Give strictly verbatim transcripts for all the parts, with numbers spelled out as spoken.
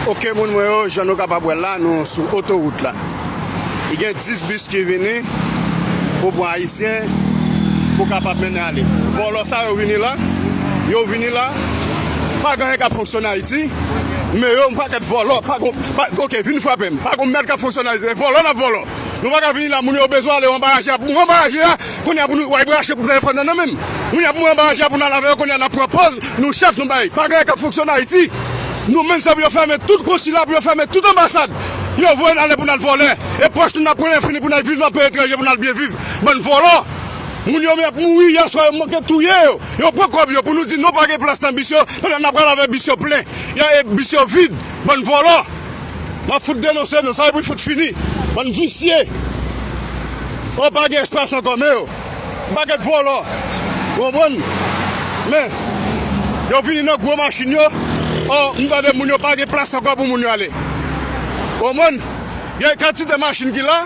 Ok, moun mwen yo, jan nou kapab wè la, nou sou otowout la. Li gen dis bis ki vini pou pran Ayisyen pou kapab mennen ale. Vòlò sa yo vini la, yo vini la, pa gen anyen k ap fonksyone Ayiti, men yo yon pakèt vòlò, pa gon, pa, ok, vin frape m, pa gon mèd k ap fonksyone Ayiti, se vòlò n ap vòlò. Nou pa ka vini la, moun yo bezwen ale anba raje a, pou anba raje a, kounye a pou nou, w a rache pou telefòn nan nan men m. Moun yo pou anba raje a pou n al avè yo, kounye a n ap pran pòz, nou chèf nou bay. Pa gen anyen k ap fonksyone Ayiti. Nou menm se pou yo fèmen tout konsila, pou yo fèmen tout anbasad. Pou yo voye n ale pou n al vòlè. E pòch nou n ap pran fini pou n al viv nan peyi etranje, pou n al byen viv. Bann vòlò. Moun yo ap mouri, yèswa yo manke touye yo. Yo pran kòb yo pou nou di nou pa gen plas nan bis yo, pandan n ap pral avè bis yo plen. Ya e bis yo vid. Bann vòlò. M ap fout denonse nou, sa e pou fout fini. Bann visye. O, pa gen espas ankò, men yo. Pakèt vòlò. Ou konprann? Men, yo vini nan gwo machin yo. O, m tande moun yo pa gen plas ankò pou moun yo ale. Ou konprann? Gen kantite machin ki la,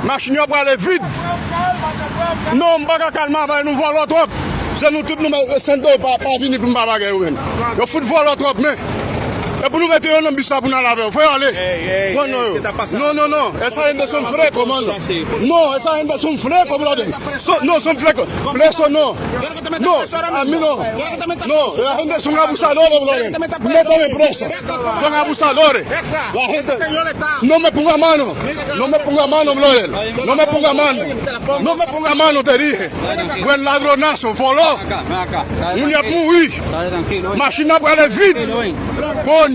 machin yo prale vid. Non, m pa ka kalm avè nou, vòlò twòp. Se nou tout nou, sèn yo pa, pa vini pou m pa bagay yo menm. Yo fout vòlò twòp, men. E pou nou mete yo nan bis la pou n al avè yo. Fè yo ale. Pran non yo. Non, non, non. Esa gente son fresco, mano. No, esa gente son fresco, brother. So, no, son fresco. Preso no. No, a mí no. No, la gente son abusadores, brother. Métame preso. Son abusadores. La gente. No me ponga mano. No me ponga mano, brother. No me ponga mano. No me ponga mano, te dije. Buen ladronazo, vòlò. Moun y ap mouri. Machin nan prale vid. Coño.